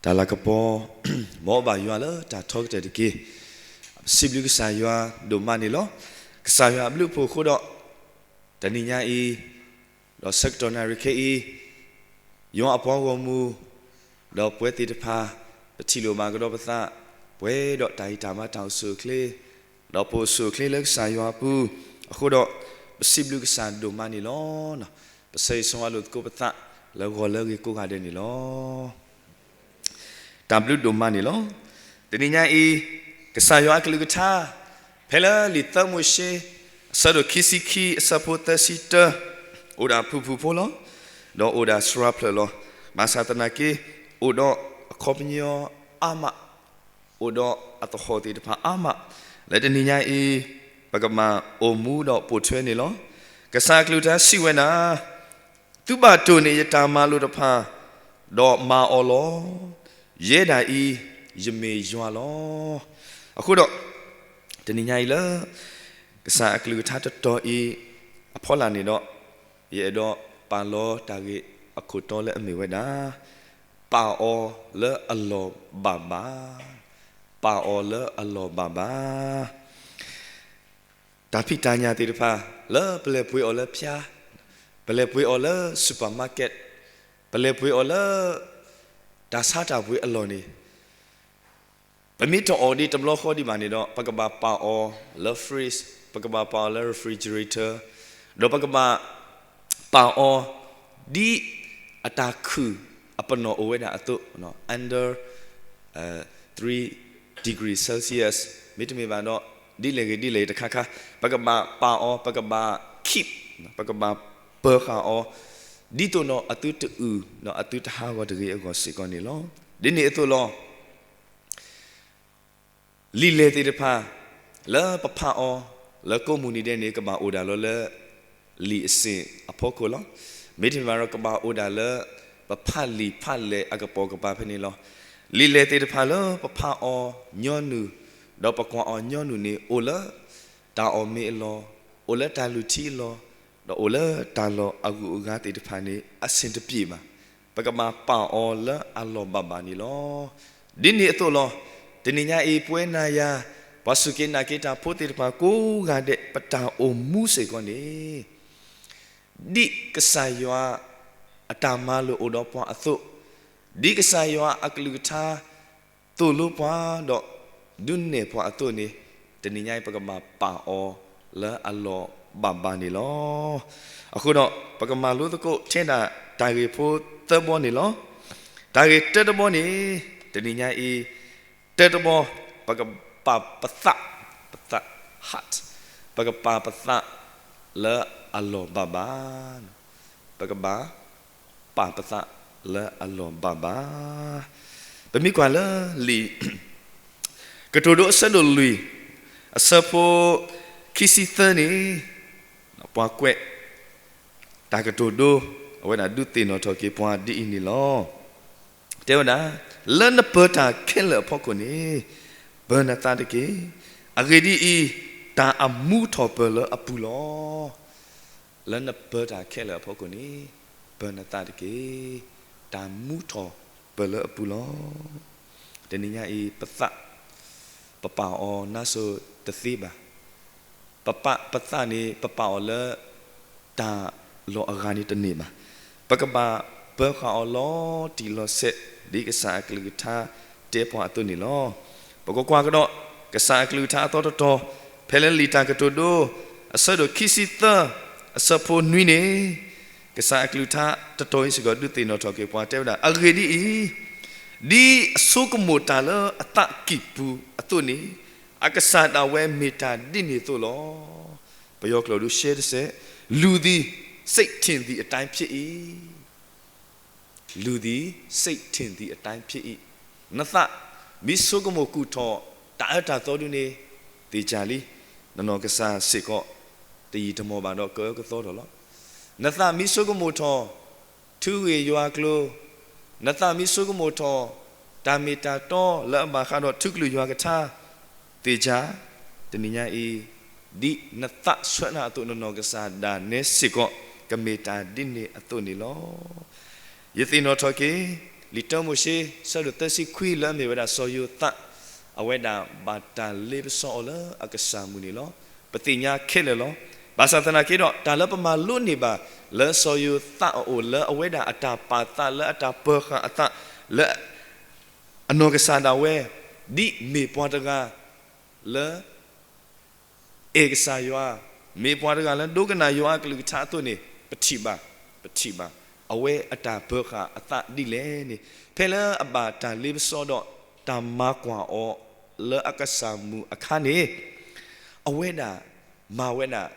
တၢ်လၤကပီၤ မ်အဘၣ်ယွၤလၢတၢ်ထီကတၢၢ်တက့ၢ်. ပစံးဘျုးကစၢ်ယွၤဒိၣ်မးန့ၣ်လီၤ. ကစၢ်ယွၤအဘျုးအဖှိၣ်အဃိဒီး တနံၤညါအံၤ ဒီးဆၢကတီၢ်နၣ်ရံၣ်ခဲအံၤ ယွၤအပှၤဂီၢ်မုၢ် ဒီးပဝဲသ့ၣ်တဖၣ် ပထံၣ်လိာ်ဘၣ်ကဒီးပသး ပှဲၤဒီးတၢ်ဂံၢ်တၢ်ဘါတၢ်အိၣ်ဆူၣ်အိၣ်ချ့ ဒီးပအိၣ်ဆူၣ်အိၣ်ချ့လၢကစၢ်ယွၤအပူၤ အဃိဒီး ပစံးဘျုးကစၢ်ဒိၣ်မးန့ၣ်လီၤ. ပဆၢဂ့ၤဆၢဝါလိာ်သကိးပသး လၢဂီၤလၢအဂ့ၤကိးဂၤဒဲးန့ၣ်လီၤ. တၢ်ဘျုးဒိၣ်မးန့ၣ်လီၤ. တနံၤညါအံၤ ကစၢ်ယွၤအကလုၢ်ကထါ ဖဲလၢလံာ်သၢမိၤၡ့ အဆၢဒိၣ်ခံဆံခံ အဆၢဖိသၢဆံတၢ အိၣ်ဒၣ်ဖုၣ်ဖုၣ်ဖိလီၤ. ဒီးအိၣ်ဒၣ်စှၤဖျၢၣ်လီၤ. ဘၣ်ဆၣ်သနာ်က့ အိၣ်ဒီးအခီပညီအါမး အိၣ်ဒီးအသဟီၣ်သ့ၣ်တဖၣ်အါမး လၢတနံၤညါအံၤ ပကဘၣ်အိၣ်မူဒီးပိာ်ထွဲန့ၣ်လီၤ. ကစၢ်အကလုၢ်ကထါစံးဝဲဒၣ် သုဘၣ်တိၢ်န့ၢ်ယတၢ်မၤလိာ်တဖၣ် ဒီးမၤအီၤလီၤ. ယဲဒၣ်အံၤ ယမ့ၢ်ယွၤလီၤ. အဃိဒီး တနံၤညါအံၤလၢ ကစၢ်အကလုၢ်ကထါတတီၤအံၤ အဖီလာ်န့ၣ်ဒီး ယအဲၣ်ဒိးပာ်လီၤတၢ်ဂ့ၢ်အခိၣ်တီလၢအမ့ၢ်ဝဲဒၣ် ပာ်အီၤလၢအလီၢ်ဘၣ်ဘၣ်, ပာ်အီၤလၢအလီၢ်ဘၣ်ဘၣ်. တၢ်ဖံးတၢ်ညၣ်သ့ၣ်တဖၣ် လၢပလဲၤပှ့ၤအီၤလၢဖၠါ, ပလဲၤပှ့ၤအီၤလၢ supermarket, ပလဲၤပှ့ၤအီၤလၢ တၢ်ဆါတၢ်ပှ့ၤအလီၢ်န့ၣ် ပမ့ၢ်တအီၣ်ဒံးတဘျီဃီဒံးဘၣ်န့ၣ်ဒီး ပကဘၣ်ပာ်အီၤလၢ fridge, ပကဘၣ်ပာ်အီၤလၢ refrigerator, ဒီးပကဘၣ်ပာ်အီၤ ဒ်အတၢ်ခုၣ်အပနီၣ်အိၣ်ဝဲဒၣ်အသိး under three degree Celsius မ့တမ့ၢ်ဘၣ်ဒီး ဒ်လဲၣ်ဂ့ၤဒ်လဲၣ်ဂ့ၤတခါခါ ပကဘၣ်ပာ်အီၤ ပကဘၣ် keep, ပကဘၣ်ပၢၤဃာ်အီၤ ဒ်သိးဒီးအသုတအုၣ် ဒီးအသုတဟးဂီၤတဂ့ၤအဂီၢ်စ့ၢ်ကီးန့ၣ်လီၤ. ဒ်န့ၣ်အသိးလီၤ. လံာ်လဲၢ်သ့ၣ်တဖၣ် လၢပဖးအီၤ လၢကိးမုၢ်နံၤဒဲးန့ၣ် ကဘၣ်အိၣ်ဒၣ်လီၤလၢ လံာ်အစ့ၣ်အဖီခိၣ်လီၤ. မ့တမ့ၢ်ဘၣ်ဒီးကဘၣ်အိၣ်ဒၣ်လၢ ပဖးလံာ်ဖးလဲၢ်အကပိာ်ကပၤဖဲန့ၣ်လီၤ. လံာ်လဲၢ်သ့ၣ်တဖၣ်လၢပဖးအီၤညီနုၢ် ဒီးပကွၢ်အီၤညီနုၢ်န့ၣ် အိၣ်လၢတၢ်အီၣ်မ့ၤအလီၢ်, အိၣ်လၢတၢ်လုၢ်ထံအလီၢ်, ဒီးအိၣ်လၢတၢ်လီၢ်အဂုၤအဂၤသ့ၣ်တဖၣ်န့ၣ် အဆင်တပြေဘၣ်. ပကဘၣ်ပာ်အီၤလၢအလီၢ်ဘၣ်ဘၣ်န့ၣ်လီၤ. ဒ်န့ၣ်အသိးလီၤ. တနံၤညါအံၤ ပဝဲနၤယၤ ပှၤစူၢ်က့ၤနာ်က့ၤတၢ်ဖိသ့ၣ်တဖၣ်ကိးဂၤဒဲး ပတၢ်အိၣ်မူစ့ၢ်ကီးန့ၣ် ဒ်ကစၢ်ယွၤအတၢ်မၤလိာ်အိၣ်ဒီးပှၤအသိး, ဒ်ကစၢ်ယွၤအကလုၢ်ကထါသိၣ်လိပှၤဒီးဒုးနဲၣ်ပှၤအသိးန့ၣ်, တနံၤညါအံၤ ပကဘၣ်ပာ်အီၤလၢအလီၢ်ဘၣ်ဘၣ်န့ၣ်လီၤ. အဃိဒီး ပကမၤလိသကိးထဲဒၣ်တၢ်ဂ့ၢ်ဖိသၢဘီန့ၣ်လီၤ. တၢ်ဂ့ၢ်တၢတဘီန့ၣ် တနံၤညါအံၤ တၢတဘီ ပကပာ်ပသး, ပသး heart, ပကပာ်ပသးလၢအလီၢ်ဘၣ်ဘၣ်, ပကဘၣ်ပာ်ပသးလၢအလီၢ်ဘၣ်ဘၣ်. ပမ့ၢ်ကွၢ်လၢလံာ် ကတိၤဒိအဆၢဒိၣ်လွံၢ် အဆၢဖိခံဆံသၢန့ၣ် ပှၤကွဲး တၢ်ကတိၤဒိ အဝဲဒၣ်ဒုးသ့ၣ်နီၣ်ထီၣ်က့ၤပှၤဒ်အံၤန့ၣ်လီၤ. တဲဝဲဒၣ်, လၢနပၢၤတၢ်ခဲလၢာ်အဖီခိၣ်န့ၣ် ပၢၤနသးတက့ၢ်. အဂ့ၢ်ဒ်အံၤ, တၢ်အမူထီၣ်ပၢၢ်လၢအပူၤလီၤ. လၢနပၢၤတၢ်ခဲလၢာ်အဖီခိၣ်န့ၣ် ပၢၤနသးတက့ၢ်. တၢ်မူထီၣ်ပၢၢ်လၢအပူၤလီၤ. တနံၤညါအံၤ ပသး ပပာ်အီၤနါစိၤတသ့ဘၣ်. ပပာ်ပသးန့ၣ် ပပာ်အီၤလၢ တၢ်လီၢ်အဂၤန့ၣ်တန့ၢ်ဘၣ်. ပကဘၣ်ပၢၤဃာ်အီၤလီၤတံၢ်လီၤဆဲး ဒ်ကစၢ်အကလုၢ်ကထါတဲပှၤအသိးန့ၣ်လီၤ. ပကကွၢ်ကဒီး ကစၢ်အကလုၢ်ကထါအသီတတီၤ ဖဲလၢလံာ်တၢ်ကတိၤဒိ အဆၢဒိၣ်ခံဆံသၢ အဆၢဖိနွံန့ၣ် ကစၢ်အကလုၢ်ကထါတတီၤအံၤစ့ၢ်ကီး ဒုးသ့ၣ်နီၣ်ထီၣ်က့ၤပှၤတဲဝဲဒၣ်, အဂ့ၢ်ဒ်အံၤ, ဒ်အဆိကမိၣ်တၢ်လၢအသးကံၢ်ပူၤအသိးန့ၣ် အကစၢ်ဒၣ်ဝဲမ့ၢ်တၢ်ဒ်န့ၣ်အသိးလီၤ. ပယီၤကျိာ်ဒုးရှဲတစဲး, လူသည် စိတ်ထင်သည့်အတိုင်းဖြစ်၏. လူသည် စိတ်ထင်သည့်အတိုင်းဖြစ်၏. နသးမ့ၢ်ဆိကမိၣ်ကူၣ်ထီၣ် တၢ်အၢတၢ်သီဒုန့ၣ် သ့ၣ်ကၢ်လံ, နနီၢ်ကစၢ်စ့ၢ်ကီး တယံာ်တမီၢ်ဘၣ်ဒီး ကအၢကသီထီၣ်လီၤ. နသးမ့ၢ်ဆိကမိၣ်ထီၣ် ထုးဂ့ၢ်ယွၤကျိၤ, နသးမ့ၢ်ဆိကမိၣ်ထီၣ် တၢ်မ့ၢ်တၢ်တီလၢအဘၣ်ဃးဒီးထုကလုၢ်ယွၤကထါ, သ့ၣ်ကၢ်, တနံၤညါအံၤ ဒ်နသးဆှၢနၤအသိး နနီၢ်ကစၢ်ဒၣ်နဲစ့ၢ်ကီး ကမ့ၢ်တၢ်ဒ်န့ၣ်အသိးန့ၣ်လီၤ. ယသ့ၣ်နီၣ်ထီၣ်က့ၤ လံာ်တၢမိၤၡ့ ဆၢဒိၣ်သၢဆံခွံ လၢအမ့ၢ်ဝဲဒၣ်စီၤယိၤသး, အဝဲဒၣ်ဘၣ်တၢ်လ့ပစီအီၤလၢအကစၢ်မုၢ်န့ၣ်လီၤ. ပသ့ၣ်ညါခဲလၢာ်လီၤ. ဘၣ်ဆၣ်သနာ်က့ဒီး တၢ်လၢပမၤလိန့ၢ်ဘၣ် လၢစီၤယိၤသးအအိၣ် လၢအဝဲဒၣ်အတၢ်ပာ်သး လၢအတၢ်ပၢၤဃာ်အသး လၢ အနီၢ်ကစၢ်ဒၣ်ဝဲ ဒ်မ့ၢ်ပှၤတဂၤ လၢ အဲၣ်ကစၢ်ယွၤ, မ့ၢ်ပှၤတဂၤလၢဒိကနၣ်ယွၤအကလုၢ်ကထါအသိးန့ၣ် ပထံၣ်ဘၣ်, ပထံၣ်ဘၣ်. အဝဲအတၢ်ပၢၤဃာ်အသးဒ်လဲၣ်န့ၣ် ဖဲလၢအဘၣ်တၢ်လ့ပစီဒီး တၢ်မၤကွၢ်အီၤလၢအကစၢ်မုၢ်အခါန့ၣ် အဝဲဒၣ်မၤဝဲဒၣ်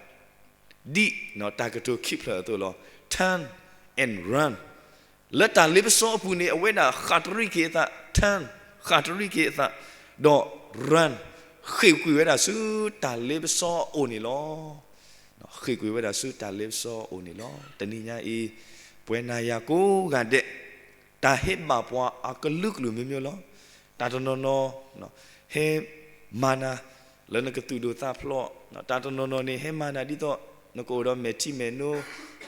ဒ်တၢ်ကတိၤခံဖျၢၣ်အသိးလီၤ. Turn and run. လၢတၢ်လ့ပစီအပူၤန့ၣ် အဝဲဒၣ်ဃၣ်တရံးက့ၤအသး, turn, ဃၣ်တရံးက့ၤအသး, ဒီး run, ဃ့ၢ်ကွံာ်ဝဲဒၣ်ဆူတၢ်လ့ပစီအအိၣ်န့ၣ်လီၤ. ဃ့ၢ်ကွံာ်ဝဲဒၣ်ဆူတၢ်လ့ပစီအအိၣ်န့ၣ်လီၤ. တနံၤညါအံၤ ပဝဲနၤယၤကိးဂၤဒဲး တၢ်ဟဲဘၣ်ပှၤအကလုာ်ကလုာ်မ့ၢ်မ့ၢ်လီၤ. တၢ်တနီၤနီၤ ဟဲမၤနၤ လၢနကသူၣ်ဒိၣ်သးဖျိး, တၢ်တနီၤနီၤန့ၣ် ဟဲမၤနၤဒ်သိး နကအိၣ်ဒီးမဲာ်ထံမဲာ်နိ,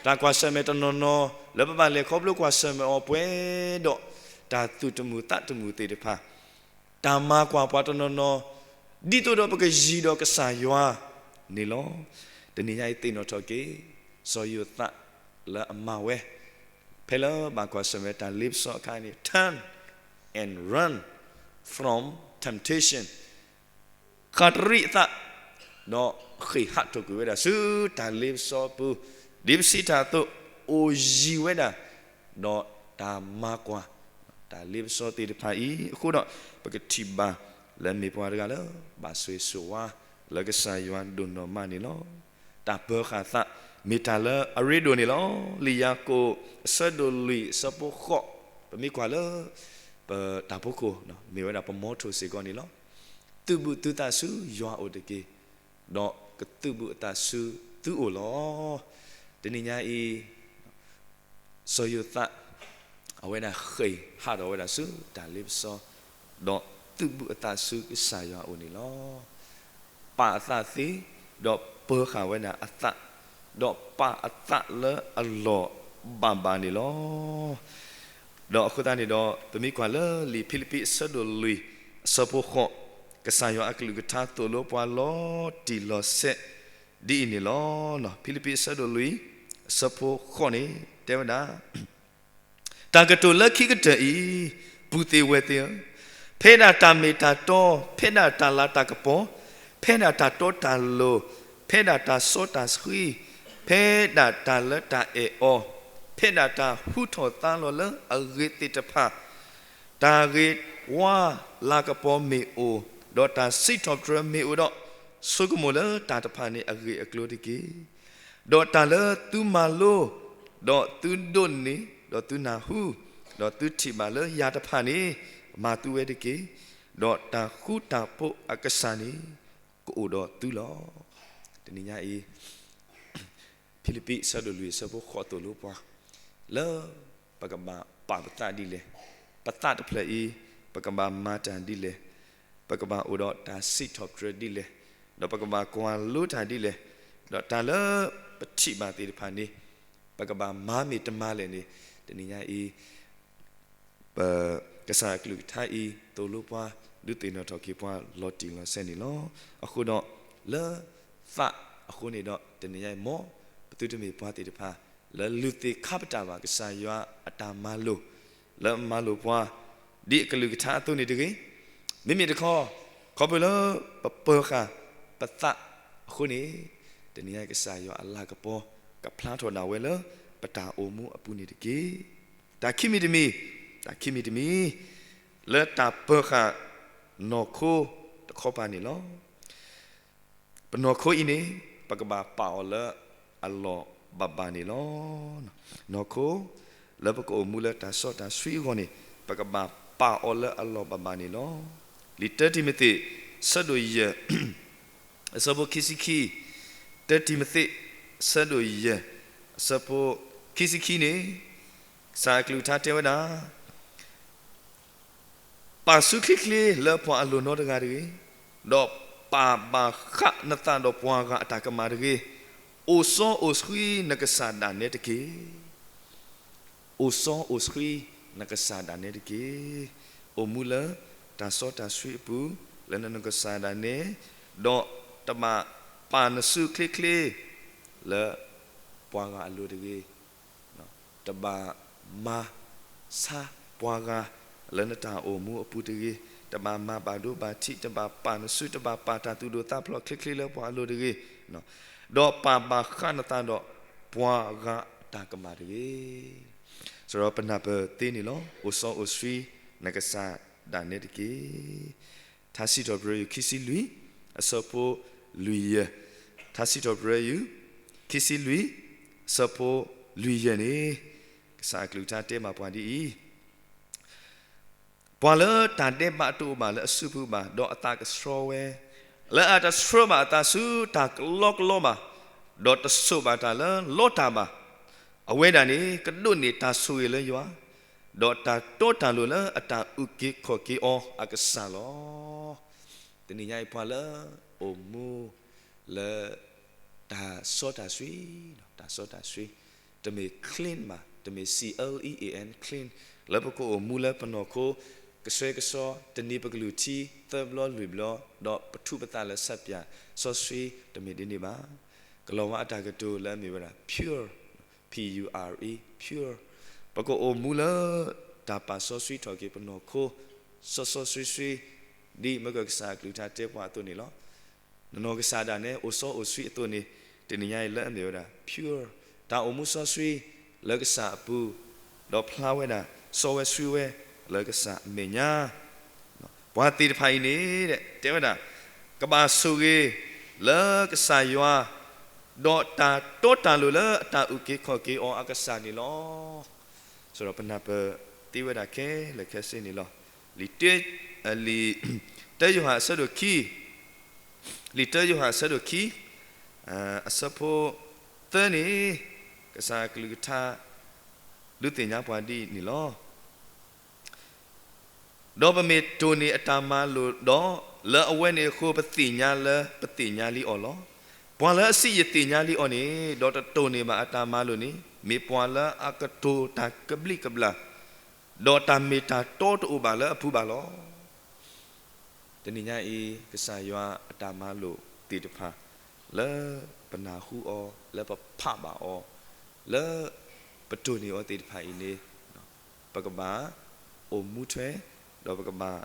တၢ်ကွၢ်ဆၢၣ်မဲာ်တနီၤနီၤ လၢပဘၣ်လဲၤခီဖျိကွၢ်ဆၢၣ်မဲာ်အီၤပှဲၤဒီး တၢ်သူၣ်တမုာ်သးတမုာ်သ့ၣ်တဖၣ်, တၢ်မၤကွၢ်ပှၤတနီၤနီၤ ဒ်သိးဒီးပကယံၤဒီးကစၢ်ယွၤန့ၣ်လီၤ. တနံၤညါအံၤသ့ၣ်နီၣ်ထီၣ်က့ၤ စီၤယိၤသးလၢအမၤဝဲ ဖဲလၢဘၣ်ကွၢ်ဆၢၣ်မဲာ်တၢ်လ့ပစီအခါန့ၣ် turn and run from temptation, ဃၣ်တရံးအသး ဒီးဃ့ၢ်ဟးထီၣ်ကွံာ်ဝဲဒၣ်ဆူတၢ်လ့ပစီအပူၤ, ဒ်ပစံးတၢ်အသိး အိၣ်ယံၤဝဲဒၣ် ဒီးတၢ်မၤကွၢ် တၢ်လ့ပစီသ့ၣ်တဖၣ်အံၤအဃိဒီး ပကထံၣ်ဘၣ်လၢမ့ၢ်ပှၤတဂၤလၢ ဘၣ်ဆိၣ်ဂ့ၤဆိၣ်ဝါလၢကစၢ်ယွၤဒိၣ်နီၢ်မးန့ၣ်လီၤ. တၢ်ပၢၤဃာ်သး မ့ၢ်တၢ်လၢအရ့ဒိၣ်န့ၣ်လီၤ. လံာ်ယၤကိာ်အဆၢဒိၣ်လွံၢ်အဆၢဖိဃိး, ပမ့ၢ်ကွၢ်လၢ ပတၢ်ဖီခိၣ် မ့ၢ်ဝဲဒၣ်ပမီထိၣ်စ့ၢ်ကီးန့ၣ်လီၤ. သုးဘူးသုသးဆူယွၤအိၣ်တက့ၢ်, ဒီးကသုးဘူးအသးဆူသုအိၣ်လီၤ. တနံၤညါအံၤ စီၤယိၤသး အဝဲဒၣ်ဃ့ၢ်ဟးထီၣ်ဝဲဒၣ်ဆူတၢ်လ့ပစီ, ဒီးသုးဘူးအသးဆူကစၢ်ယွၤအအိၣ်န့ၣ်လီၤ. ပာ်အသးသ့, ဒီးပၢၤဃာ်ဝဲဒၣ်အသး, ဒီးပာ်အသးလၢအလီၢ်ဘၣ်ဘၣ်န့ၣ်လီၤ. ဒီးအဃိသတးန့ၣ်ဒီး ပမ့ၢ်ကွၢ်လၢလံာ်ဖံလံးပံးအဆၢဒိၣ်လွံၢ်အဆၢဖိဃိး, ကစၢ်ယွၤအကလုၢ်ကထါသိၣ်လိပှၤလီၤတံၢ်လီၤဆဲးဒ်အံၤန့ၣ်လီၤ. ဖံလံးပံးအဆၢဒိၣ်လွံၢ်အဆၢဖိဃိးန့ၣ် တဲဝဲဒၣ် တၢ်ကတိၤလၢခံကတၢၢ်အံၤ, ပုၢ်သ့ၣ်ဝဲၢ်သ့ၣ်ဧၢ, ဖဲဒၣ်တၢ်မ့ၢ်တၢ်တီ, ဖဲဒၣ်တၢ်လၤတၢ်ကပီၤ, ဖဲဒၣ်တၢ်တီတၢ်လိၤ, ဖဲဒၣ်တၢ်စီတၢ်ဆှံ, ဖဲဒၣ်တၢ်လၢတၢ်အဲၣ်အီၤ, ဖဲဒၣ်တၢ်ဟူထီၣ်သါလီၤလၢအဂ့ၤသ့ၣ်တဖၣ်, တၢ်ဂ့ၤဝါလၤကပီၤမ့ၢ်အိၣ်, ဒီးတၢ်စံးထီၣ်ပတြၢၤမ့ၢ်အိၣ်ဒီး, ဆိကမိၣ်လၢတၢ်တဖၣ်န့ၣ်အဂ့ၢ်အကျိၤတက့ၢ်. ဒီးတၢ်လၢသုမၤလိ, ဒီးသုဒိးန့ၢ်, ဒီးသုနၢ်ဟူ, ဒီးသုထံၣ်ဘၣ်လၢယၤတဖၣ်န့ၣ်, မၤသုဝဲတက့ၢ်. ဒီးတၢ်ဃူတၢ်ဖိးအကစၢ်န့ၣ် ကအိၣ်ဒီးသုလီၤ. တနံၤညါအံၤ ဖံလံးပံးအဆၢဒိၣ်လွံၢ်အဆၢဖိဃိးသိၣ်လိပှၤ လၢပကဘၣ်ပာ်ပသးဒ်လဲၣ်, ပသးတဖျၢၣ်အံၤ ပကဘၣ်မၤတၢ်ဒ်လဲၣ်, ပကဘၣ်အိၣ်ဒီးတၢ်စံးထီၣ်ပတြၢၤဒ်လဲၣ်, ဒီးပကဘၣ်ကွၢ်လိတၢ်ဒ်လဲၣ်, ဒီးတၢ်လၢပထံၣ်ဘၣ်သ့ၣ်တဖၣ်န့ၣ် ပကဘၣ်မၤမ့ၢ်တမၤလဲၣ်န့ၣ် တနံၤညါအံၤ ပကစၢ်အကလုၢ်ကထါအံၤ သိၣ်လိပှၤ ဒုးသ့ၣ်နီၣ်ထီၣ်က့ၤပှၤလီၤတံၢ်လီၤဆဲးန့ၣ်လီၤ. အဃိဒီး လၢသးအဃိန့ၣ်ဒီး တနံၤညါအံၤ မ်ပသုတမ့ၢ်ပှၤသ့ၣ်တဖၣ် လၢလုၢ်သ့ၣ်ခါပတာ်ဘၣ် ကစၢ်ယွၤအတၢ်မၤလိာ် လၢမၤလိာ်ပှၤ ဒ်အကလုၢ်ကထါအသိးန့ၣ်တဂ့ၤ. မ့မ့ၢ်တခီ ခီဖျိလၢပပၢၤဃာ်ပသးအဃိန့ၣ် တနံၤညါအံၤ ကစၢ်ယွၤအလၤကပီၤ ကဖျါထီၣ်ဒၣ်ဝဲလၢပတၢ်အိၣ်မူအပူၤန့ၣ်တက့ၢ်. တၢ်ခံမံၤတမံၤ, တၢ်ခံမံၤတမံၤ လၢတၢ်ပၢၤဃာ်နီၢ်ခိတခီပၤန့ၣ်လီၤ. ပနီၢ်ခိအံၤန့ၣ် ပကဘၣ်ပာ်အီၤလၢအလီၢ်ဘၣ်ဘၣ်န့ၣ်လီၤ. နီၢ်ခိ လၢပကအိၣ်မူလၢတၢ်စီတၢ်ဆှံအဂီၢ်န့ၣ် ပကဘၣ်ပာ်အီၤလၢအလီၢ်ဘၣ်ဘၣ်န့ၣ်လီၤ. လံာ်တၢတံၤမသ့း ဆၢဒိၣ်ယဲၢ် အဆၢဖိခံဆံခံ, တၢတံၤမသ့း ဆၢဒိၣ်ယဲၢ် အဆၢဖိခံဆံခံန့ၣ် ကစၢ်အကလုၢ်ကထါတဲဝဲဒၣ် ပာ်ဆူချ့ချ့လၢပှၤအလိၤနီတဂၤတဂ့ၤ, ဒီးပာ်ဘၣ်ဃးနသးဒီးပှၤဂၤအတၢ်ကမၣ်တဂ့ၤ, အိၣ်စီအိၣ်ဆှံနကစၢ်ဒၣ်နဲတက့ၢ်. အိၣ်စီအိၣ်ဆှံ နကစၢ်ဒၣ်နဲတက့ၢ်. အိၣ်မူလၢတၢ်စီတၢ်ဆှံအပူၤ လၢနကစၢ်ဒၣ်နဲ, ဒီးတဘၣ်ပာ်နစုချ့ချ့ လၢပှၤဂၤအလိၤတဂ့ၤ. တဘၣ်မၤဆါပှၤဂၤလၢနတၢ်အိၣ်မူအပူၤတဂ့ၤ. တဘၣ်မၤဘၣ်ဒိဘၣ်ထံး, တဘၣ်ပာ်နစု, တဘၣ်ပာ်တၢ်သူၣ်ဒိၣ်သးဖျိးချ့ချ့လၢပှၤအလိၤတဂ့ၤ, ဒီးပာ်ဘၣ်ဃးနသးဒီးပှၤဂၤအတၢ်ကမၣ်တဂ့ၤ. စရီပနၢ်ပၢၢ်သ့န့ၣ်လီၤ. အိၣ်စီအိၣ်ဆှံ နကစၢ်ဒၣ်နဲတက့ၢ်. ထါစံးထီၣ်ပတြၢၤယုၢ်ခံဆံလွံၢ် အဆၢဖိလွံၢ်ယဲၢ်, ထါစံးထီၣ်ပတြၢၤယုၢ် ခံဆံလွံၢ် အဆၢဖိလွံၢ်ယဲၢ်န့ၣ်, ကစၢ်အကလုၢ်ကထါတဲဘၣ်ပှၤဒ်အံၤ, ပှၤလၢတၢ်ဒဲးဘးတအိၣ်ဘၣ်လၢအစုပူၤဘၣ်, ဒီးအသးကဆှီဝဲ, လၢအတဆှၢဘၣ်အသးဆူတၢ်ကလီကလီဘၣ်, ဒီးတဆိၣ်ဘၣ်တၢ်လၢလီတၢ်ဘၣ်, အဝဲဒၣ်န့ၣ် ကဒိးန့ၢ်တၢ်ဆိၣ်ဂ့ၤလၢယွၤ, ဒီးတၢ်တီတၢ်လိၤလၢအတၢ်အုၣ်က့ၤခီၣ်က့ၤအီၤအကစၢ်လီၤ. တနံၤညါအံၤ ပှၤလၢအိၣ်မူလၢ တၢ်စီတၢ်ဆှံ, တၢ်စီတၢ်ဆှံ, တမ့ၢ် clean ဘၣ်, တမ့ၢ် C L E A N, clean, လၢပကအိၣ်မူလၢပနီၢ်ခိ ကဆှဲကဆှီ, တနံၤပကလုၢ်ထံ သၢဘျီလွံၢ်ဘျီ, ဒီးပထူးပသးလၢ ဆပ်ပြာ်စီဆှံ, တမ့ၢ်ဒ်န့ၣ်ဘၣ်. ကလီၤဝါအတၢ်ကတိၤလၢအမ့ၢ်ဝဲဒၣ် pure, P U R E, pure, ပကအိၣ်မူလၢ တၢ်ပာ်စီဆှံထီၣ်က့ၤပနီၢ်ခိ စီစီဆှံဆှံ, ဒ်မ့ၢ်ကစၢ်အကလုၢ်ကထါတဲပှၤအသိးန့ၣ်လီၤ. နနီၢ်ကစၢ်ဒၣ်နဲ အိၣ်စီအိၣ်ဆှံအသိးန့ၣ်, တနံၤညါအံၤလၢအမ့ၢ်ဝဲဒၣ် pure, တၢ်အိၣ်မူစီဆှံလၢကစၢ်အပူၤ, ဒီးဖျါဝဲဒၣ် စီဝဲဆှံဝဲလၢကစၢ်အမဲာ်ညါ. ပှၤသ့ၣ်တဖၣ်အံၤန့ၣ် တဲဝဲဒၣ် ကဘၣ်ဆိၣ်ဂ့ၤလၢကစၢ်ယွၤ, ဒီးတၢ်တီတၢ်လိၤလၢအတၢ်အုၣ်က့ၤခီၣ်က့ၤအီၤအကစၢ်န့ၣ်လီၤ. စရီပနၢ်ပၢၢ်သ့ဝဲဒၣ်ခဲလၢာ်ခဲဆ့န့ၣ်လီၤ. လံာ်တၢယိၤဟၣ်အဆၢဒိၣ်ခံ, လံာ်တၢယိၤဟၣ်အဆၢဒိၣ်ခံ, အဆၢဖိသၢန့ၣ်, ကစၢ်အကလုၢ်ကထါ ဒုးသ့ၣ်ညါပှၤဒ်အံၤန့ၣ်လီၤ. ဒီးပမ့ၢ်တိၢ်န့ၢ်အတၢ်မၤလိာ်ဒီး, လၢအဝဲန့ၣ်အဃိ ပသ့ၣ်ညါလၢပသ့ၣ်ညါလံအီၤလီၤ. ပှၤလၢအစံးယသ့ၣ်ညါလံအီၤန့ၣ်, ဒီးတတိၢ်န့ၢ်ဘၣ်အတၢ်မၤလိာ်န့ၣ်, မ့ၢ်ပှၤလၢအကတိၤတၢ်ကဘျံးကဘျၣ်, ဒီးတၢ်မ့ၢ်တၢ်တီတအိၣ်ဘၣ်လၢအပူၤဘၣ်လီၤ. တနံၤညါအံၤ ကစၢ်ယွၤအတၢ်မၤလိာ်သ့ၣ်တဖၣ် လၢပနၢ်ဟူအီၤ, လၢပဖးဘၣ်အီၤ, လၢပတိၢ်န့ၢ်အီၤသ့ၣ်တဖၣ်အံၤန့ၣ်, ပကဘၣ်အိၣ်မူထွဲ, ဒီးပကဘၣ်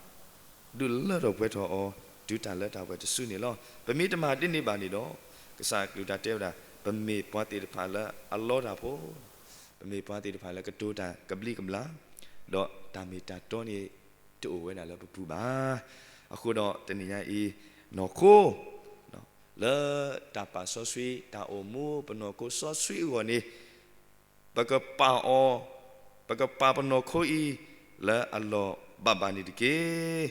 ဒုးလၢထီၣ်ပှဲၤထီၣ်အီၤ တုၤတၢ်လၢတၢ်ပှဲၤတစုန့ၣ်လီၤ. ပမ့ၢ်တမၤဒ်န့ၣ်ဘၣ်န့ၣ်ဒီး, ကစၢ်အကလုၢ်ကထါတဲဝဲဒၣ်, ပမ့ၢ်ပှၤသ့ၣ်တဖၣ်လၢအလီတၢ်ဖိ, ပမ့ၢ်ပှၤသ့ၣ်တဖၣ်လၢကတိၤတၢ်ကဘျံးကဘျၣ်, ဒီးတၢ်မ့ၢ်တၢ်တီန့ၣ် တအိၣ်ဝဲဒၣ်လၢပပူၤဘၣ်. အဃိဒီးတနံၤညါအံၤ, နီၢ်ခိ လၢတၢ်ပာ်စီဆှံ တၢ်အိၣ်မူပနီၢ်ခိစီဆှံအဂီၢ်န့ၣ်, ပကပာ်အီၤ, ပကပာ်ပနီၢ်ခိအံၤ လၢအလီၢ်ဘၣ်ဘၣ်န့ၣ်တက့ၢ်.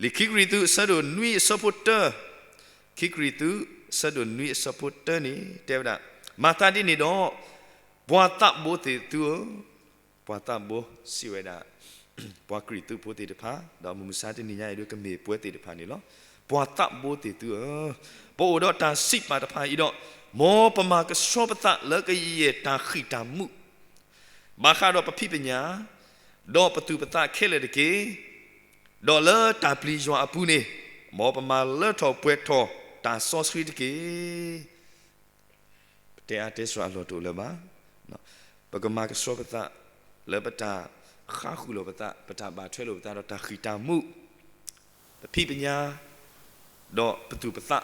လံာ်ခံကရံၣ်သူးအဆၢဒိၣ်နွံအဆၢဖိတၢ, ခံကရံၣ်သူးအဆၢဒိၣ်နွံအဆၢဖိတၢန့ၣ် တဲဝဲဒၣ်, မၤသးဒ်န့ၣ်ဒီး, ပှၤသးဘိသ့ၣ်သုဧၢ, ပှၤသးဘိစံးဝဲဒၣ် ပှၤကရံၣ်သူးဖိသ့ၣ်တဖၣ်, ဒီးမုၢ်မဆါတနံၤညါအံၤဒုးကမ့ၢ်ပဝဲသ့ၣ်တဖၣ်န့ၣ်လီၤ. ပှၤသးဘိသ့ၣ်သုဧၢ, ပအိၣ်ဒီးတၢ်စံးပာ်တဖၣ်အံၤဒီး, မ်ပမၤကဆှီပသးလၢကယဲၢ်တၢ်ဃံၣ်တၢ်မူး, ဘၣ်ဃးဒီးပဖံးပညၣ်, ဒီးပသူၣ်ပသးခဲလၢာ်တက့ၢ်. ဒီးလၢတၢ်ပျံၤယွၤအပူၤန့ၣ်, မ်ပမၤလၢထီၣ်ပှဲၤထီၣ်တၢ်စီဆှံတက့ၢ်. ပတဲအါတဲစှၤအလီၢ်တအိၣ်လၢၤဘၣ်. ပကမၤကဆှီပသး လၢပတၢ်ဃါဃုာ်လိာ်ပသး, ပတၢ်ဘၣ်ထွဲလိာ်ပသးဒီးတၢ်ဃံၣ်တၢ်မူး, ပဖံးပညၣ်, ဒီးပသူၣ်ပသး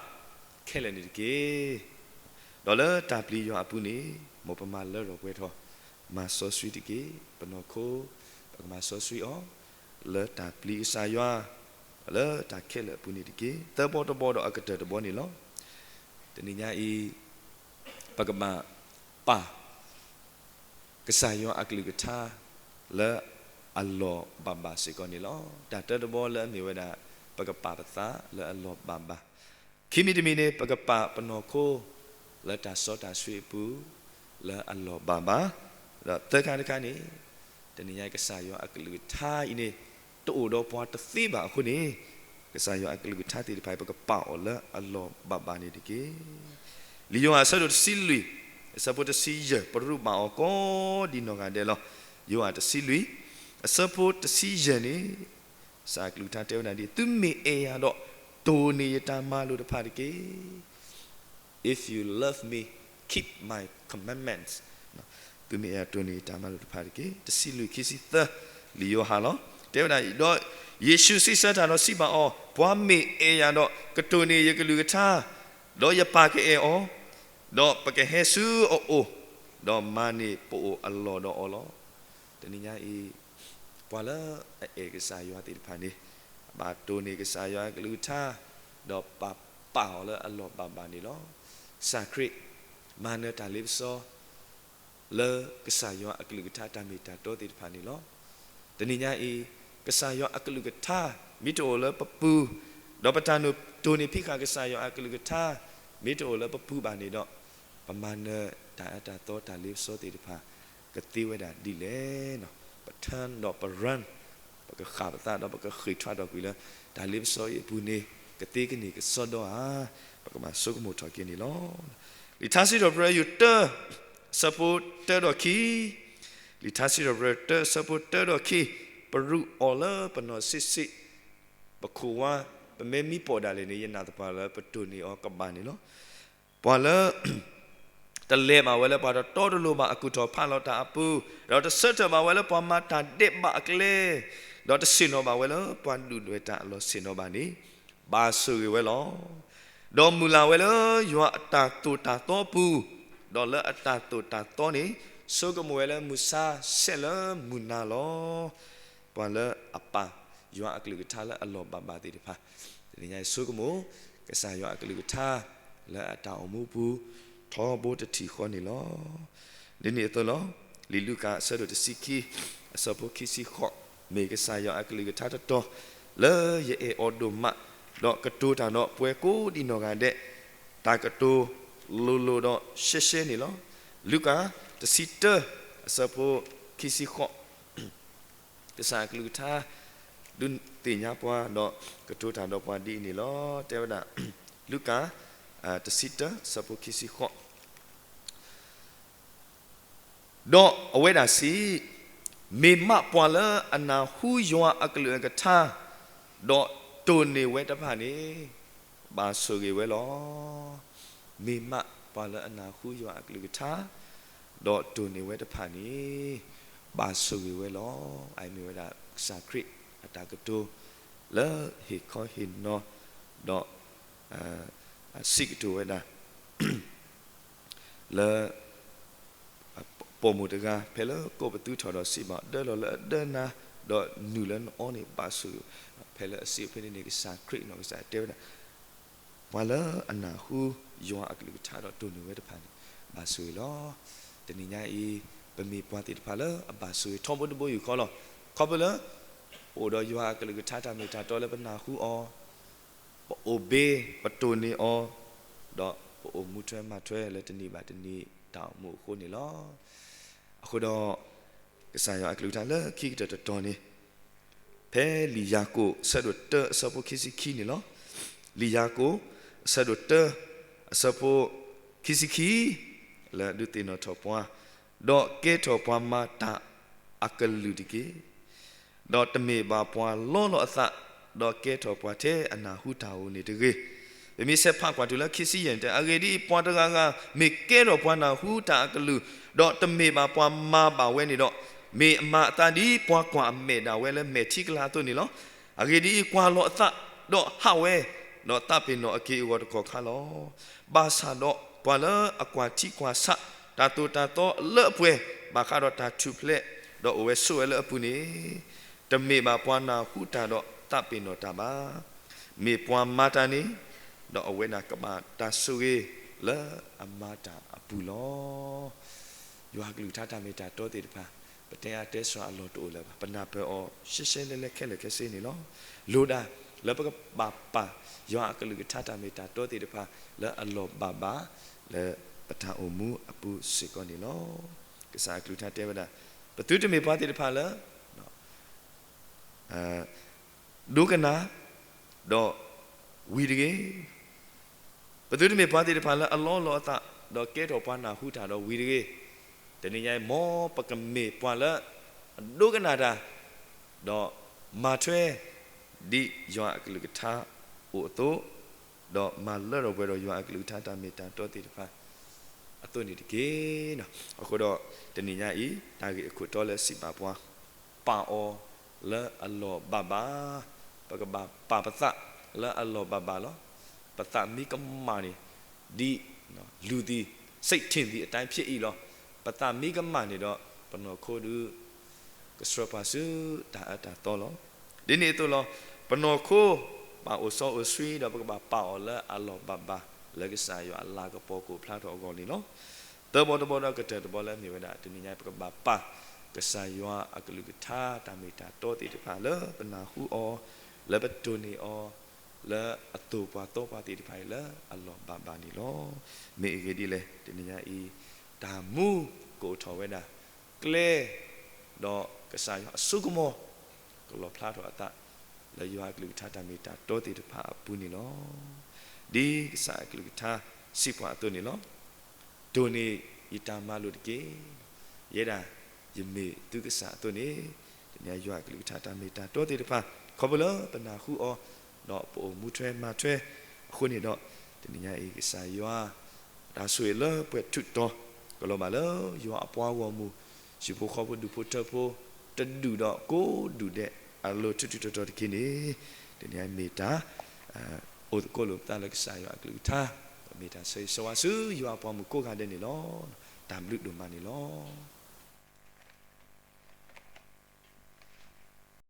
ခဲလၢာ်န့ၣ်တက့ၢ်. ဒီးလၢတၢ်ပျံၤယွၤအပူၤန့ၣ်, မ်ပမၤလၢထီၣ်ပှဲၤထီၣ်, မၤစီဆှံတက့ၢ်. ပနီၢ်ခိ, ပကမၤစီဆှံအီၤ, လၢတၢ်ပျံၤကစၢ်ယွၤ, လၢတၢ်ခဲလၢာ်အပူၤန့ၣ်တက့ၢ်. သၢဘီတဘီဒီးအကတၢၢ်တဘီန့ၣ်လီၤ. တနံၤညါအံၤ, ပကဘၣ်ပာ် ကစၢ်ယွၤအကလုၢ်ကထါ လၢအလီၢ်ဘၣ်ဘၣ်စ့ၢ်ကီးန့ၣ်လီၤ. တၢ်တၢတဘီလၢအမ့ၢ်ဝဲဒၣ် ပကပာ်ပသးလၢအလီၢ်ဘၣ်ဘၣ်. ခံမံၤတမံၤန့ၣ် ပကပာ်ပနီၢ်ခိ လၢတၢ်စီတၢ်ဆှံအပူၤ လၢအလီၢ်ဘၣ်ဘၣ်. ဒီးသၢခါတခါန့ၣ် တနံၤညါအံၤ ကစၢ်ယွၤအကလုၢ်ကထါအံၤန့ၣ် တအိၣ်ဒီးပှၤတသ့ဘၣ်အဃိန့ၣ်, ကစၢ်ယွၤအကလုၢ်ကထါသ့ၣ်တဖၣ်အံၤ ပကပာ်အီၤလၢအလီၢ်ဘၣ်ဘၣ်န့ၣ်တက့ၢ်. လံာ်ယိၤဟၣ်အဆၢဒိၣ်တဆံလွံၢ် အဆၢဖိတဆံယဲၢ် ပရူးဘၣ်အီၤကိးဒံနီၢ်ဂၤဒဲးလီၤ. ယိၤဟၣ်တဆံလွံၢ် အဆၢဖိတဆံယဲၢ်န့ၣ်, ကစၢ်အကလုၢ်ကထါတဲဝဲဒၣ်ဒ်အံၤ, သုမ့ၢ်အဲၣ်ယၤဒီး တိၢ်န့ၢ်ယတၢ်မၤလိာ်တဖၣ်တက့ၢ်. If you love me, keep my commandments. သုမ့ၢ်အဲၣ်ယၤ တိၢ်န့ၢ်ယတၢ်မၤလိာ်တဖၣ်တက့ၢ်. တဆံလွံၢ် ခံဆံသၢ, လံာ်ယိၤဟၣ်လီၤ. တဲဝဲဒၣ်အံၤ, ဒီးယ့ၣ်ၡူးစံးဆၢတၢ်ဒီးစံးဘၣ်အီၤ, ပှၤမ့ၢ်အဲၣ်ယၤဒီး ကတိၢ်န့ၢ်ယကလုၢ်ကထါ, ဒီးယပၢ်ကအဲၣ်အီၤ, ဒီးပကဟဲဆူအအိၣ်, ဒီးမၤန့ၢ်ပအိၣ်အလီၢ်ဒီးအီၤလီၤ. တနံၤညါအံၤ, ပှၤလၢအအဲၣ်ကစၢ်ယွၤသ့ၣ်တဖၣ်န့ၣ်, ဘၣ်တိၢ်န့ၢ်ကစၢ်ယွၤအကလုၢ်ကထါ, ဒီးပာ်ပာ်အီၤလၢအလီၢ်ဘၣ်ဘၣ်န့ၣ်လီၤ. ကစၢ်ခရံာ် မၤနၢၤတၢ်လ့ပစီ လၢကစၢ်ယွၤအကလုၢ်ကထါတၢ်မ့ၢ်တၢ်တီသ့ၣ်တဖၣ်န့ၣ်လီၤ. တနံၤညါအံၤ, ကစၢ်ယွၤအကလုၢ်ကထါ မ့ၢ်တအိၣ်လၢပပူၤ, ဒီးပတၢ်တိၢ်န့ၢ်ဖံးဃာ်ကစၢ်ယွၤအကလုၢ်ကထါ မ့ၢ်တအိၣ်လၢပပူၤဘၣ်န့ၣ်ဒီး, ပမၤနၢၤတၢ်အၢတၢ်သီတၢ်လ့ပစီသ့ၣ်တဖၣ် ကသ့ဝဲဒၣ်ဒ်လဲၣ်. ပ turn ဒီးပ run, ပကဃၣ်ပသးဒီးပကဃ့ၢ်ထွဲဒီးကွံာ်လၢ တၢ်လ့ပစီအံၤအပူၤန့ၣ် ကသ့ကန့ၢ်ကစီဒီဧါ, ပကဘၣ်ဆိကမိၣ်ထီၣ်က့ၤန့ၣ်လီၤ. လံာ်ထါစံးထီၣ်ပတြၢၤ ယူၢ်တၢ အဆၢဖိတၢဒီးခံ, လံာ်ထါစံးထီၣ်ပတြၢၤ တၢ အဆၢဖိတၢဒီးခံ, ပရူးအီၤလၢပနီၢ်ဆံးဆံး, ပခိၣ်ဝါ, ပမ့ၢ်မံပိာ်ဒၣ်လဲာ်န့ၣ် ယနာ်သပှၢ်လၢပတိၢ်န့ၢ်အီၤကဘၣ်န့ၣ်လီၤ. ပှၤလၢ တလဲၤဘၣ်ဝဲလၢပှၤတတီတလိၤဘၣ်အကူၣ်ထီၣ်ဖးလီၤတၢ်အပူၤ, ဒီးတဆၢထၢၣ်ဘၣ်ဝဲလၢပှၤမၤတၢ်ဒဲးဘးအကျဲ, ဒီးတဆ့ၣ်နီၤဘၣ်ဝဲလၢပှၤဒုၣ်ဒွဲၣ်တၢ်အလီၢ်ဆ့ၣ်နီၤဘၣ်န့ၣ်, ဘၣ်ဆိၣ်ဂ့ၤဝဲလီၤ. ဒီးမုၢ်လၢ်ဝဲလၢယွၤအတၢ်သိၣ်တၢ်သီအပူၤ, ဒီးလၢအတၢ်သိၣ်တၢ်သီန့ၣ် ဆိကမိၣ်ဝဲလၢမုၢ်ဆါဆဲးလၢမုၢ်နၤလီၤ. ပှၤလၢအပာ်ယွၤအကလုၢ်ကထါလၢအလီၢ်ဘၣ်ဘၣ်သ့ၣ်တဖၣ်, တနံၤညါအံၤဆိကမိၣ် ကစၢ်ယွၤအကလုၢ်ကထါ လၢအတၢ်အိၣ်မူအပူၤ ထီဘိတထံၣ်ဃီန့ၣ်လီၤ. ဒ်န့ၣ်အသိးလီၤ. လံာ်လူၤကၣ်အဆၢဒိၣ်တဆံခံ, အဆၢဖိခံဆံဃိး, မ့ၢ်ကစၢ်ယွၤအကလုၢ်ကထါတတီၤ လၢယအဲၣ်အီၤဒိၣ်မး, ဒီးကတိၤတၢ်ဒီးပှၤကိးဒံးနီၢ်ဂၤဒဲး, တၢ်ကတိၤလိၤလိၤဒီးရှဲရှဲန့ၣ်လီၤ. လူၤကၣ်တဆံတၢ အဆၢဖိခံဆံဃိး ကစၢ်အကလုၢ်ကထါ ဒုးသ့ၣ်ညါပှၤ ဒီးကတိၤတၢ်ဒီးပှၤဒ်အံၤန့ၣ်လီၤ. တဲဝဲဒၣ် လူၤကၣ် တဆံတၢ အဆၢဖိခံဆံဃိး, ဒီးအဝဲဒၣ်စံး, မ့ၢ်မးပှၤလၢအနၢ်ဟူယွၤအကလုၢ်အကထါ, ဒီးတိၢ်န့ၢ်ဝဲတဖၣ်န့ၣ် ဘၣ်ဆိၣ်ဂ့ၤဝဲလီၤ. မ့ၢ်မးပှၤလၢအနၢ်ဟူယွၤအကလုၢ်ကထါ, ဒီးတိၢ်န့ၢ်ဝဲတဖၣ်န့ၣ် ဘၣ်ဆိၣ်ဂ့ၤဝဲလီၤ. အအံၤမ့ၢ်ဝဲဒၣ်ကစၢ်ခရံာ်အတၢ်ကတိၤ လၢဟ့ၣ်ခီဟ့ၣ်နီၤ ဒီး စံးကတိၤဝဲဒၣ် လၢ ပိာ်မုၣ်တဂၤ ဖဲလၢကိးပသူထီၣ်ဒီးစံးဘၣ် ဒၢလီၤလၢအဒၢနၤ, ဒီးနုာ်လၢနအီန့ၣ် ဘၣ်ဆိၣ်ဂ့ၤ, ဖဲလၢအစံးဖဲန့ၣ်န့ၣ် ကစၢ်ခရံာ်နီၢ်ကစၢ်တဲဝဲဒၣ် ပှၤလၢအနၢ်ဟူယွၤအကလုၢ်ကထါဒီးတိၢ်န့ၢ်ဝဲတဖၣ်န့ၣ် ဘၣ်ဆိၣ်ဂ့ၤလီၤ. တနံၤညါအံၤ ပမ့ၢ်ပှၤသ့ၣ်တဖၣ်လၢအဘၣ်ဆိၣ်ဂ့ၤထီဘိတဘိယူၢ်ဃီလီၤ. ခီဖျိလၢ ပအိၣ်ဒီးယွၤအကလုၢ်ကထါတၢ်မ့ၢ်တၢ်တီလၢပနၢ်ဟူအီၤ, ပအိၣ်ဘ့ ပတိၢ်န့ၢ်အီၤ, ဒီးပအိၣ်မူထွဲမၤထွဲလၢတနံၤဘၣ်တနံၤတၢ်အိၣ်မူအဃိန့ၣ်လီၤ. အဃိဒီး ကစၢ်ယွၤအကလုၢ်ကထါလၢခံကတၢၢ်တတီၤန့ၣ် ဖဲလံာ်ယၤကိာ်အဆၢဒိၣ်တၢအဆၢဖိခံဆံခံန့ၣ်လီၤ. လံာ်ယၤကိာ်အဆၢဒိၣ်တၢ အဆၢဖိခံဆံခံ လၢဒုးသ့ၣ်နီၣ်ထီၣ်ပှၤ, ဒီးကဲထီၣ်ပှၤမၤတၢ်အကလုၢ်တက့ၢ်. ဒီးတမ့ၢ်ဘၣ်ပှၤလီလီၤအသး, ဒီးကဲထီၣ်ပှၤထဲအနၢ်ဟူတၢ်ဧိၤန့ၣ်တဂ့ၤ. ပမ့ၢ်ဆဲးဖးကွၢ်တုၤလၢခံဆံယဲၢ်န့ၣ်တဲ, အဂ့ၢ်ဒ်အံၤ, ပှၤတဂၤဂၤမ့ၢ်ကဲထီၣ်ပှၤနၢ်ဟူတၢ်အကလုၢ်, ဒီးတမ့ၢ်ဘၣ်ပှၤမၤဘၣ်ဝဲန့ၣ်ဒီး, မ့ၢ်အမၤအသးဒ်ပှၤကွၢ်အမဲာ်ဒၣ်ဝဲလၢမဲာ်ထံကလၤအသိးန့ၣ်လီၤ. အဂ့ၢ်ဒ်အံၤ, ကွၢ်လီၤအသး, ဒီးဟးဝဲ, ဒီးသးပ့ၤနီၣ်အက့ၢ်အဂီၤတကီၢ်ခါလီၤ. ဘၣ်ဆၣ်ဒီး ပှၤလၢအကွၢ်ထံကွၢ်ဆး တၢ်သိၣ်တၢ်သီလၢအပှဲၤ, ဘၣ်ဃးဒီးတၢ်ထူၣ်ဖျဲး, ဒီးအိၣ်ဝဲဆိးဝဲလၢအပူၤန့ၣ်, တမ့ၢ်ဘၣ်ပှၤနၢ်ဟူတၢ်ဒီးသးပ့ၤနီၣ်တၢ်ဘၣ်. မ့ၢ်ပှၤမၤတၢ်န့ၣ်, ဒီးအဝဲဒၣ်ကဘၣ်တၢ်ဆိၣ်ဂ့ၤလၢအမၤတၢ်အပူၤလီၤ. ယွၤအကလုၢ်ကထါတၢ်မ့ၢ်တၢ်တီသ့ၣ်တဖၣ်, ပတဲအါတဲစှၤအလီၢ်တအိၣ်လၢၤဘၣ်. ပနၢ်ပၢၢ်အီၤရှဲရှဲလဲလဲခဲလၢာ်ခဲဆ့န့ၣ်လီၤ. လိၣ်ဒၣ်လၢပကဘၣ်ပာ်ယွၤအကလုၢ်ကထါတၢ်မ့ၢ်တၢ်တီသ့ၣ်တဖၣ် လၢအလီၢ်ဘၣ်ဘၣ် လၢပတၢ်အိၣ်မူအပူၤစ့ၢ်ကီးန့ၣ်လီၤ. ကစၢ်အကလုၢ်ကထါတဲဝဲဒၣ်, ပသုတမ့ၢ်ပှၤသ့ၣ်တဖၣ်လၢ ဒိကနၣ်, ဒီးဝံၤတဂ့ၤ. ပသုတမ့ၢ်ပှၤသ့ၣ်တဖၣ်လၢအလီလီၤအသး, ဒီးကဲထီၣ်ပှၤနၢ်ဟူတၢ်ဒီးဝံၤတဂ့ၤ. တနံၤညါအံၤ မ်ပကမ့ၢ်ပှၤလၢအဒိကနၣ်တၢ်, ဒီးမၤထွဲဒ်ယွၤအကလုၢ်ကထါအိၣ်အသိး, ဒီးမၤလၢထီၣ်ပှဲၤဒီးယွၤအကလုၢ်ကထါတၢ်မ့ၢ်တၢ်တီသ့ၣ်တဖၣ် အသိးန့ၣ်တက့ၢ်. အဃိဒီးတနံၤညါအံၤ တၢ်ဂ့ၢ်အခိၣ်တီလၢစံးဘၣ်ပှၤ ပာ်အီၤလၢအလီၢ်ဘၣ်ဘၣ်, ပကဘၣ်ပာ်ပသးလၢအလီၢ်ဘၣ်ဘၣ်လီၤ. ပသးမ့ၢ်ကမၣ်န့ၣ် ဒ်လူၤသံ စိတ်ထင်သည့်အတိုင်းဖြစ်အံၤလီၤ. ပသးမ့ၢ်ကမၣ်န့ၣ်ဒီး ပနီၢ်ခိဒုး ကဆှၢပှၤဆူတၢ်အၢတၢ်သီလီၤ. ဒ်န့ၣ်အသိးလီၤ. ပနီၢ်ခိ ဘၣ်အိၣ်စီအိၣ်ဆှံဒီးပကဘၣ်ပာ်အီၤလၢအလီၢ်ဘၣ်ဘၣ် လၢကစၢ်ယွၤအလၤကပီၤကအိၣ်ဖျါထီၣ်အဂီၢ်န့ၣ်လီၤ. သၢဘီတဘီဒီးကတၢၢ်တဘီလၢအမ့ၢ်ဝဲဒၣ် တနံၤညါပကဘၣ်ပာ် ကစၢ်ယွၤအကလုၢ်ကထါတၢ်မ့ၢ်တၢ်တီသ့ၣ်တဖၣ်လၢပနၢ်ဟူအီၤ, လၢပတိၢ်န့ၢ်အီၤ, လၢအသိၣ်ပှၤသီပှၤသ့ၣ်တဖၣ်အံၤလၢအလီၢ်ဘၣ်ဘၣ်န့ၣ်လီၤ. မ့ၢ်အဂ့ၢ်ဒ်လဲၣ် တနံၤညါအံၤ တၢ်မူကအိၣ်ထီၣ်ဝဲဒၣ် ကျဲ ဒီးကစၢ်ယွၤအစိကမီၤ ကလီၣ်ဖျါထီၣ်အသး လၢယွၤအကလုၢ်ကထါတၢ်မ့ၢ်တၢ်တီသ့ၣ်တဖၣ်အပူၤန့ၣ်လီၤ. ဒ်ကစၢ်အကလုၢ်ကထါစံးပှၤအသိးန့ၣ်လီၤ. တိၢ်န့ၢ်ယတၢ်မၤလိာ်တက့ၢ်. ယဲဒၣ်ယမ့ၢ်သုကစၢ်အသိးန့ၣ်, တနံၤညါယွၤအကလုၢ်ကထါတၢ်မ့ၢ်တၢ်တီသ့ၣ်တဖၣ် ခီဖျိလၢပနၢ်ဟူအီၤ, ဒီးပအိၣ်မူထွဲမၤထွဲအဃိန့ၣ်ဒီး, တနံၤညါအံၤကစၢ်ယွၤ တၢ်ဆိၣ်ဂ့ၤလၢပှဲၤထူးတီၤ ကလီၤဘၣ်လၢယွၤအပှၤဂီၢ်မုၢ်, ဟံၣ်ဖိဃီဖိဒူၣ်ဖိထၢဖိ တဒူၣ်ဒီးကိးဒူၣ်ဒဲး အလိၤထူးထူးတီၤတီၤတက့ၢ်န့ၣ်, တနံၤညါအံၤမ့ၢ်တၢ် အိၣ်သကိးလိာ်ပသးလၢကစၢ်ယွၤအကလုၢ်ကထါ, မ့ၢ်တၢ်ဆၢဂ့ၤဆၢဝါဆူယွၤအပှၤဂီၢ်မုၢ်ကိးဂၤဒဲးန့ၣ်လီၤ. တၢ်ဘျုးဒိၣ်မးန့ၣ်လီၤ.